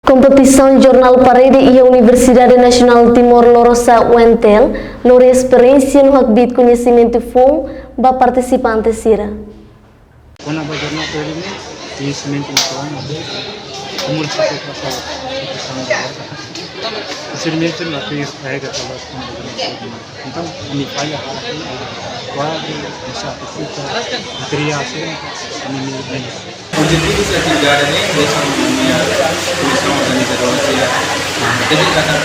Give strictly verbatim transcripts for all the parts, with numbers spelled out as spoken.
Kompetisaun jornál parede iha Universidade Nasionál Timor Lorosa'e, U N T L, lori esperiénsia no hakbiit koñesimentu foun ba partisipante sira. Kona-ba jornál parede ne'e, koñesimentu no programa, como ele se trata da competição da hora. Posteriormente, na primeira regra, entaun, ami falla para que kuadru, esa, fita, materiál, sira, ami, ami, ami. Objetivu atividade ne'e, hanesan ami-nia komisaun organizadora sira hateten katak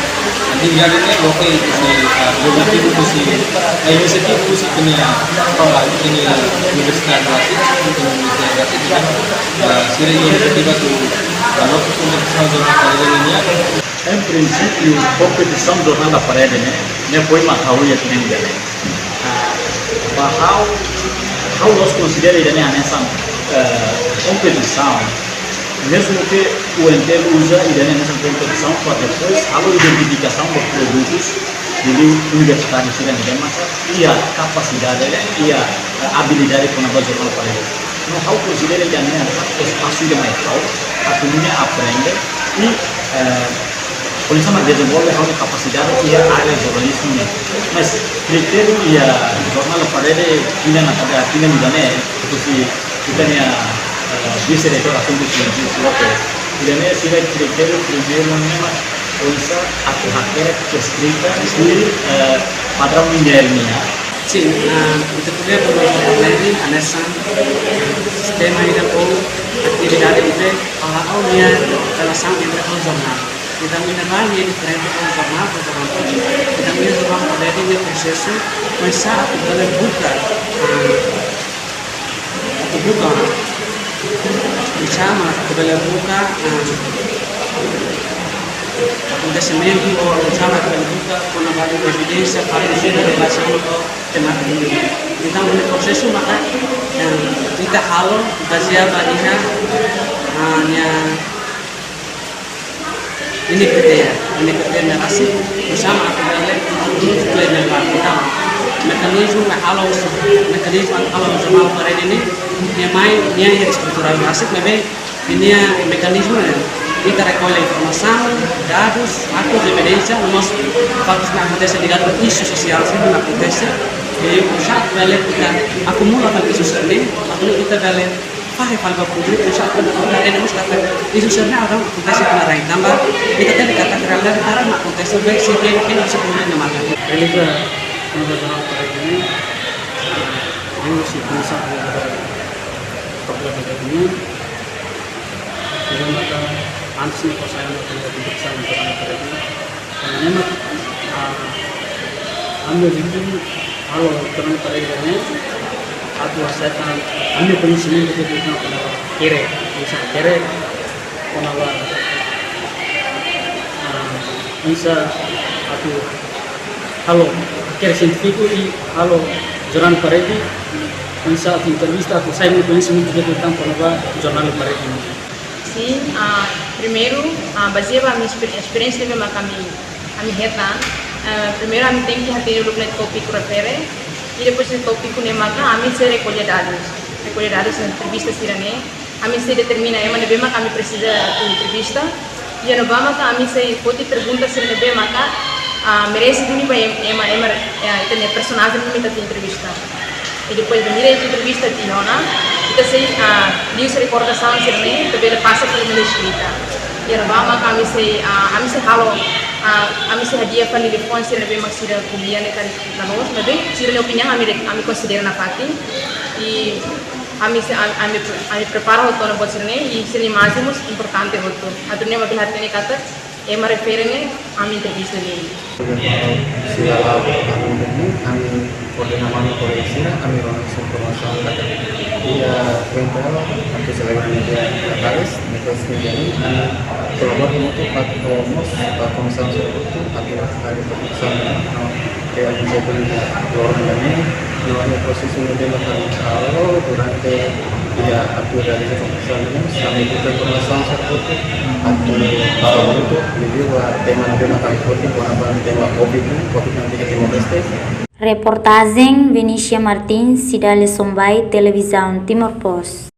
atividade ne'e loke husi, ah, objetivu husi, ah, inisiativa husi ita-nia, ah, ita-nia universidade rasik, ita-nia universidade rasik, ah, sira inisiativa atu, ah, loke kompetisaun jornál parede nian. Em prinsípiu, kompetisaun jornál parede ne'e, ne'e foin mak ha'u iha tempu ne'e. Ah, ba ha'u, ha'u la'ós konsidera ida-ne'e hanesan, eh, kompetisaun. Mezmu ke U N T L uza ida-ne'e hanesan kompetisaun para depois halo identifikasaun ba produtus, liuliu universitáriu sira ne'ebé maka iha kapasidade, iha, eh, abilidade kona-ba jornál parede. No ha'u konsidera ida-ne'e hanesan espasu ida mai ha'u atu nune'e aprende i, eh, oinsá mak dezenvolve ha'u-nia kapasidade iha área jornalizmu ne'e. Mas kritériu iha jornál parede, ida-ne'e, kada ida-ne'e, husi ita-nia, eh, vise-reitór asuntu estranjeiru, oke. Ida-ne'e sira kritériu primeiru ne'e mak oinsá atu hakerek eskrita i, eh, padraun mundiál nian. Sin, ah, ita ko'alia kona-ba ida-ne'e hanesan sistema ida ou atividade ida, ah, ou nia relasaun entre ho jornál. Entaun, ida-ne'e diferente ho jornál, ho jornál. Entaun, iha jornál parede iha prosesu, oinsá atu bele buka, ah, atu buka, oinsá mak atu bele buka, ah, akontesimentu, ou oinsá mak atu bele buka kona-ba evidénsia, faktus sira relasiona ho temátika ida-ne'e. Entaun, iha prosesu maka, eh, ita halo bazeia ba iha, ah, nia, nia kritéria, nia kritéria ne'e rasik, oinsá mak atu bele, atu bele buka. Entaun, mekanizmu ne'ebé halo, mekanizmu ne'ebé halo jornál parede ne'e, nia mai, nia estrutura rasik, maibé nia mekanizmu ne'e, ita rekolle informasaun, dadus, faktus, evidénsia, no mós faktus ne'ebé akontese ligadu isu sosiál sira ne'ebé akontese, i oinsá bele ita akumula tan isu sira-ne'e, atu ita bele fahe fali ba públiku, oinsá atu bele ita hatene mós katak isu sira-ne'e agora akontese iha rai, tanba ita hatene katak realidade karik mak akontese, be si ke ke no se problema mata. Realiza, kona-ba jornál parede ne'e, ah, eu se pensa, problema de mim, Ida maka antes ne'e kosai no kena keputusan untuk anak kerja. Karena memang, ah, ami-nia objetivu halo jornál parede ne'e atu aserta ami-nia koñesimentu ke kita kona-ba kere, bisa kere, kona-ba, ah, bisa atu halo kere sientífiku i halo jornál parede, oinsá atu entrevista atu sai koñesimentu ke kita kona-ba jornál parede. Sin, ah, primeiru, ah, bazeia ba ami-nia esper-, esperiénsia ne'ebé maka ami, ami hetan, ah, primeiru ami tenke hatene uluk ne'e tópiku refere, i depois tópiku ne'e maka ami sei rekolle dadus. Rekolle dadus entrevista sira-ne'e, ami sei determina ema ne'ebé maka ami presiza atu entrevista, i iha ne'ebá maka ami sei foti pergunta sira ne'ebé maka, ah, merese duni ba em-, ema, ema, eh, ita-nia personajen ne'ebé ita atu entrevista. I depois bainhira ita entrevista tiha ona, ita sei, ah, liuhusi rekordasaun sira-ne'e, ita bele pasa fali ba eskrita. Iha ne'ebá maka ami sei, ah, ami sei halo, ah, ami sei hadi'a fali liafuan sira ne'ebé mak sira ko'alia ne'e karik la loos, maibé sira-nia opiniaun ami re-, ami konsidera nafatin. I ami sei, ami, ami, ami prepara hotu ona buat sira-ne'e, i sira-nia imajen mós importante hotu. Atu nune'e mak bele hatene katak ema refere ne'e ami entrevista ne'e. Sira la anu ne'e, ami koordena malu kolega sira, ami rona informasaun katak iha U N T L atu selebra nia dia Natalis, ne'e terus nia dia ne'e, ami kolabora hamutuk, pat, eh, mós, eh, komisaun sira hotu, atu, atu komisaun, no, ke ami jadi loron ne'e, no, iha prosesu ne'ebé maka halo durante iha atu realiza kompetisaun ne'e, ami buka informasaun sira hotu, atu, ah, untuk review ba tema ne'ebé maka ami foti, kona-ba tema covid ne'e, covid nineteen iha Timor-Leste. Reportajen Venecia Martins, Cidália Sombai, Televizaun Timor Post.